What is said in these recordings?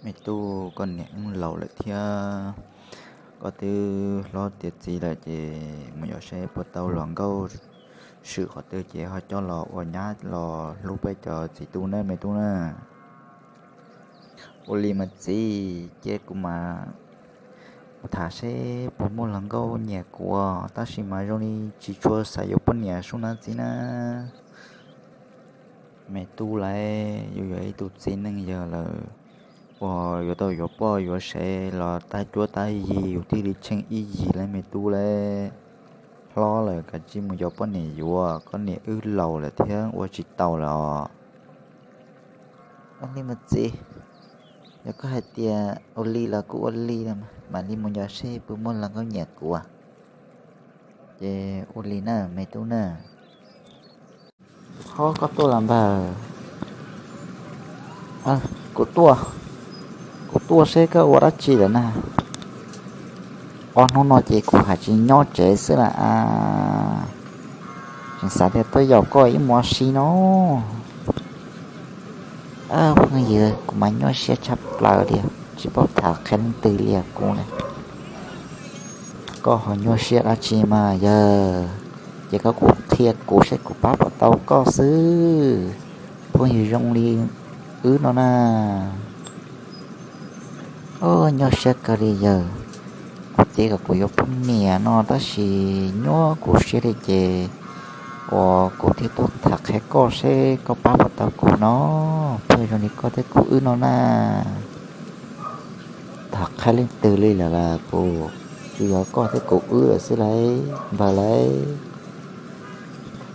Me tub, koj niam wb laus lawm thiab, koj twb hlob tiav txiv lawm ces mus yos seb puas tau hluas nkauj swm qhov twg ces ho coj los ua nyab los hlub peb cov txiv tub na me tub na. Ua li mas txiv, cia kuv mam tham seb puas muaj hluas nkauj nyiam kuv, tab sis mas zoo li tsis tshua xav yuav poj niam sub na txiv na. Me tub lauj, yus yog ib tug txiv neej yawg lawm uas yuav tau yuav poj yuav sev los tag cuab tag yig yus thiaj li tsheej ib yig lauj me tub lauj. Hlob lawm kav tsij mus yuav poj niam yuav, koj niam wb laus lawm thiab ua tsis tau lawm os. Ua li mas txiv, yog koj hais tias ua li los kuj ua li, mam li mus yos seb puas muaj hluas nkauj nyiam kuv. Ces ua li na me tub na. Ho koj tuaj los npawg? Kuv tuaj, kuv tuaj seb koj ua dab tsi lawm na. Ob hnub no ces kuv hais tsis nyob tsev xwb las. Tseem xav tias tuaj yaum koj ib hmos si no. Phooj ywg, kuv mas nyuaj siab tshaj plaws li, tsis paub tham qhia leej twg li kuv na. Koj ho nyuaj siab dab tsi mas yawg? Ces koj kuj qhia kuv seb kuv pab puas tau koj xwb, phooj ywg zoo li wb no na. Nyuaj siab kawg li yawg, kuv cev kom kuv yuav poj niam no tab sis nyuaj kuv siab li ces uas kuv thiaj tuaj tham qhia koj seb koj pab puas tau kuv no, phooj ywg zoo li koj thiab kuv wb no na. Tham qhia leej twg li lawm las, kuv tsuas yog koj thiab kuv wb lawm xwb lauj npawg lauj.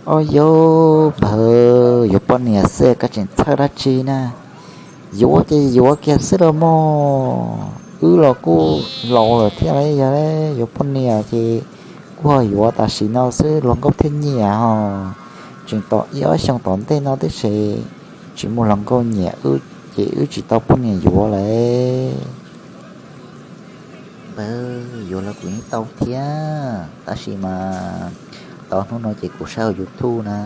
Ob yog npawg, yuav poj niam xwb koj tseem txhawj dab tsi na? Yuav ces yuav kiag xwb los mog, wb los kuj laus lawm thiab lauj, yog yuav poj niam ces kuj ho yuav tam sim no xwb hluas nkauj thiaj nyiam ho. Tseem tom ib ob xyoos tom ntej no tib si, tsis muaj hluas nkauj nyiam wb ces wb tsis tau poj niam yuav lauj. Npawg, yuav los kuv yeej tau thiab, tab sis mas tau hnub no ces kuv saib hauv YouTube na,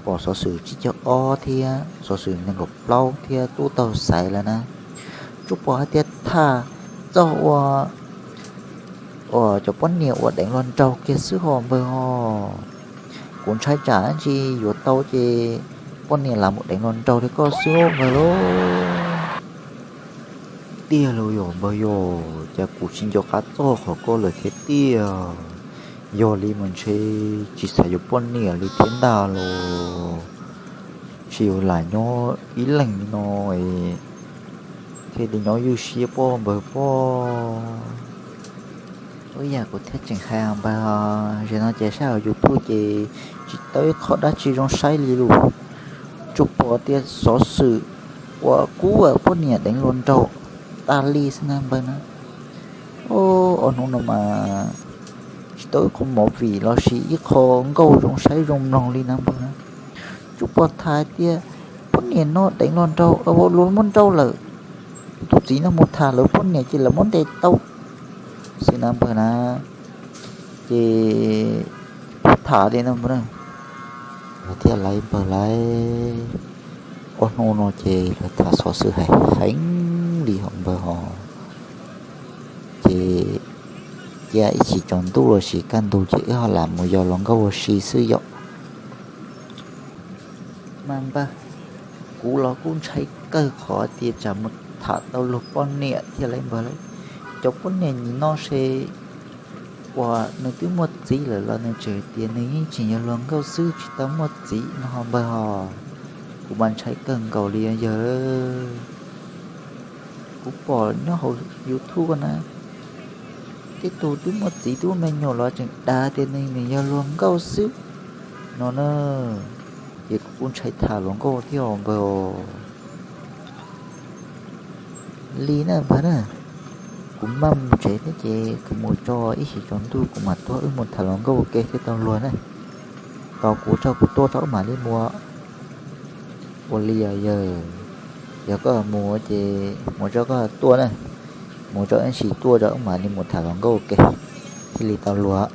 pom xov xwm tsib caug ob thiab xov xwm nees nkaum plaub thiab tub taug xaiv lawm na. Tsuas pom hais tias tham txog ua, uas cov poj niam uas deev hluas nraug kiag xwb ho npawg ho. Kuv ntshai tsam ntsis yuav tau ces poj niam lam mus deev hluas nraug li koj xwb npawg lauj. Tiag lauj yog npawg, yog cas kuv tsis nco qab txog qhov ko lawm thiab tiag. Yog li mas ntshe tsis xav yuav poj niam li thiab ntag los. Tsis yuav lam nyob ib leeg li no thiaj li nyob ywj siab pob npawg pob. Ua yam kuv thiaj tseem hais npawg, zaum no ces saib hauv YouTube ces tsis tau ib qho dab tsi zoo saib li lus. Tsuas pom tias xov xwm uas kub poj niam deev hluas nraug tas li xwb na npawg na. Ob hnub no mas tsis tau ib qho movie los sis ib qho nkauj zoo saib zoo mloog li na npawg na. Tsuas pom tham tias poj niam no deev hluas nraug, luag muab nrauj lawm, tus txiv no mus tham lawv poj niam ces lawv muab ntes tau xwb na npawg na. Ces pom tham li no npawg na. Yog thiab lauj npawg lauj, ob hnub no ces lawv tham xov xwm hais heev li hos npawg hos. Ces cia ib chim tsaus ntuj los sis kaj ntug ces wb ho lam mus yos hluas nkauj ua si xwb yom. Mas npawg, kuv los kuj ntshai kawg qhov tias tsam mus tham tau luag poj niam thiab lauj npawg lauj. Cov poj niam nim no se uas nws twb muaj txiv lawm los nws tseem tias nws yeej tseem yog hluas nkauj xwb tsis tau muaj txiv no ho npawg hos. Kuv mas ntshai kawg nkaus li yawg. Kuv pom nyob hauv YouTube ko na, tej tug twb muaj txiv twb muaj me nyuam los tseem dag tias nws nws yog hluas nkauj xwb no na. Ces kuv kuj ntshai tham hluas nkauj thiab os npawg. Li na npawg na, kuv maj mus tsev thiab ces kuv mus tso ib chim tsaus ntuj kuv mam tuaj wb mus tham hluas nkauj ua ke thiaj tau luag na. Tos kuv tso kuv tuaj tso wb mam li mus. Ua li os yawg, yog koj mus ces mus tso koj tuaj na, mus tso ib chim tuaj tso wb mam li mus tham hluas nkauj ua ke thiaj li tau luag.